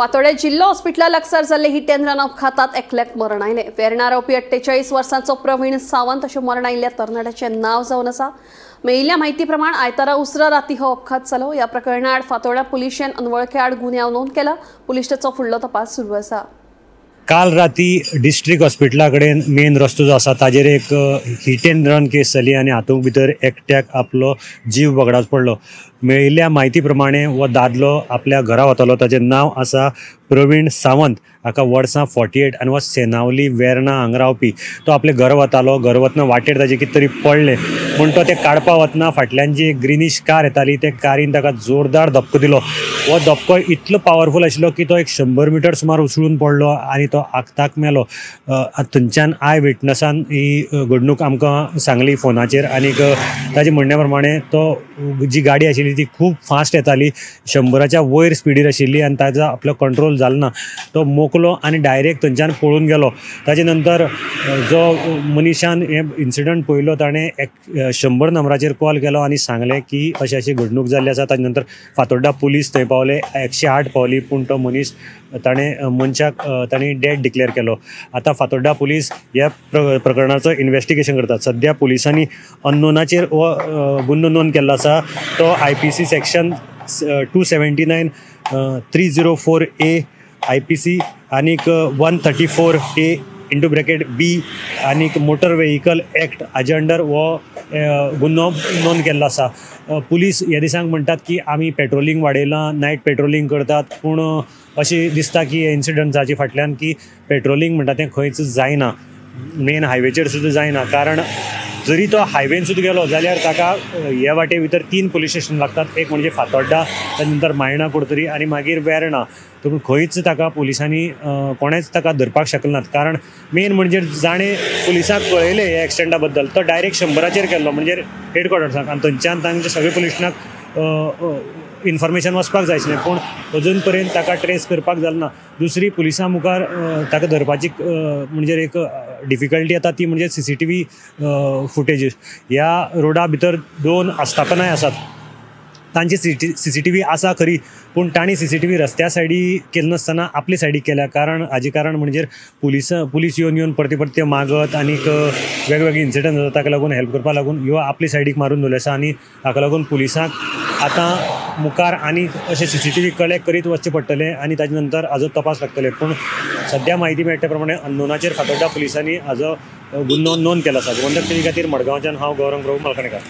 फातोड्डें जिल्लो हॉस्पिटला लागसार जाल्ले हिट अँड रन अपघातात एकल्याक मरण आयलें. वेर्णा रावपी 48 वर्सांचो प्रवीण सावंत अशें मरण आयिल्ल्या तरणाट्याचें नांव जावन आसा. मेळिल्ल्या म्हायती प्रमाण आयतारा उसरा राती हो अपघात जालो. ह्या प्रकरणाआड फातोड्डें पुलिशेन अनवळखे आड गुन्यांव नोंद केला. पुलीस ताचो फुडलो तपास सुरू आसा. काल राती डिस्ट्रिक्ट हॉस्पिटला कडेन मेन रस्तो जो आसा ताजेर एक हिट अँड रन केस जाली आनी हातूंत भितर एकट्याक आपलो जीव वगडावचो पडलो. मेळिल्ल्या म्हायती प्रमाणे हो दादलो आपल्या घरा वतालो. ताचें नांव आसा प्रवीण सावंत, हाका वर्सां 48 आनी हो सेनावली वेर्णा हांगा रावपी. तो आपल्या घर वतालो. घर वतना वाटेर ताजें कितें तरी पडलें पूण तो तें काडपा वतना फाटल्यान जी एक ग्रिनीश कार येताली ते कारीन ताका जोरदार धपको दिलो. हो धपको इतलो पावरफूल आशिल्लो की तो एक 100 मिटर सुमार उसळून पडलो आनी तो आक्ताक मेलो. थंयच्यान I विटनसान ही घडणूक आमकां सांगली फोनाचेर आनीक ताजे म्हणण्या प्रमाणे तो जी गाडी आशिल्ली ती खूब फास्ट येताली, 100च्या वयर स्पिडीर आशिल्ली आनी ताजो आपलो कंट्रोल जालो ना. तो मोकलो आनी डायरेक्ट थंयच्यान पळून गेलो. ताजे नंतर जो मनीशान हे इन्सिडंट पळयलो ताणें 100 नंबराचेर कॉल केलो आनी सांगलें की अशी अशी घडणूक जाल्ली आसा. ताजे नंतर फातोड्डा पुलीस थंय पावले, 108 पावली पूण तो मनीस ताणें मनशाक ताणें डेड डिक्लेअर केलो. आतां फातोड्डा पुलीस ह्या प्रकरणाचो इन्वेस्टिगेशन करतात. सद्या पुलिसांनी अननोनाचेर हो गुन्हो नोंद केल्लो आसा. तो IPC section 279 304A IPC आनीक 134A into bracket B आनीक मोटर व्हेकल एक्ट हाजे अंडर हो गुन्हो नोंद केल्लो आसा. पुलीस ह्या दिसांक म्हणटात की आमी पेट्रोलिंग वाडयलां, नायट पेट्रोलिंग करतात, पूण अशें दिसता की ह्या इन्सिडंट्साच्या फाटल्यान की पेट्रोलिंग म्हणटा तें खंयच जायना, मेन हायवेचेर सुद्दां जायना. कारण जरी तो हायवेन सुद्दां गेलो जाल्यार ताका हे वाटे भितर 3 पुलीस स्टेशन लागतात. एक म्हणजे फातोड्डा, ताजे नंतर मायणा कुडतरी आनी मागीर वेर्णा. पूण खंयच ताका पुलिसांनी कोणेच ताका धरपाक शकले नात. कारण मेन म्हणजे जाणें पुलिसांक कळयलें ह्या एक्सिडंटा बद्दल तो डायरेक्ट 100चेर केल्लो म्हणजे हेडक्वॉर्टर्साक आनी थंयच्यान तांच्या सगळे पुलिसांक इन्फॉर्मेशन वचपाक जाय आशिल्लें पूण अजून पर्यंत ताका ट्रेस करपाक जालें ना. दुसरी पुलिसां मुखार ताका धरपाची म्हणजे एक डिफिकल्टी येता ती म्हणजे CCTV फुटेजीस. ह्या रोडा भितर 2 आस्थापनाय आसात, तांची CCTV आसा खरी पूण तांणी CCTV रस्त्या सायडी केली नासतना आपली सायडीक केल्या. कारण हाजें कारण म्हणजे पुलीस येवन येवन परते परते मागत आनीक वेगवेगळे इन्सिडंट जाता ताका लागून हेल्प करपाक लागून ह्यो आपली सायडीक मारून दवरल्यो आसा आनी हाका लागून पुलिसांक आतां मुखार आनी अशें CCTV collect करीत वचचें पडटलें आनी ताजे नंतर हाजो तपास लागतले. पूण सद्या म्हायती मेळटा प्रमाणे अननोनाचेर फातोड्डा पुलिसांनी हाजो गुन्हो नोंद केला आसा. गोमंतक टीव्ही खातीर मडगांवच्यान हांव गौरंग प्रभू मालकणेकार.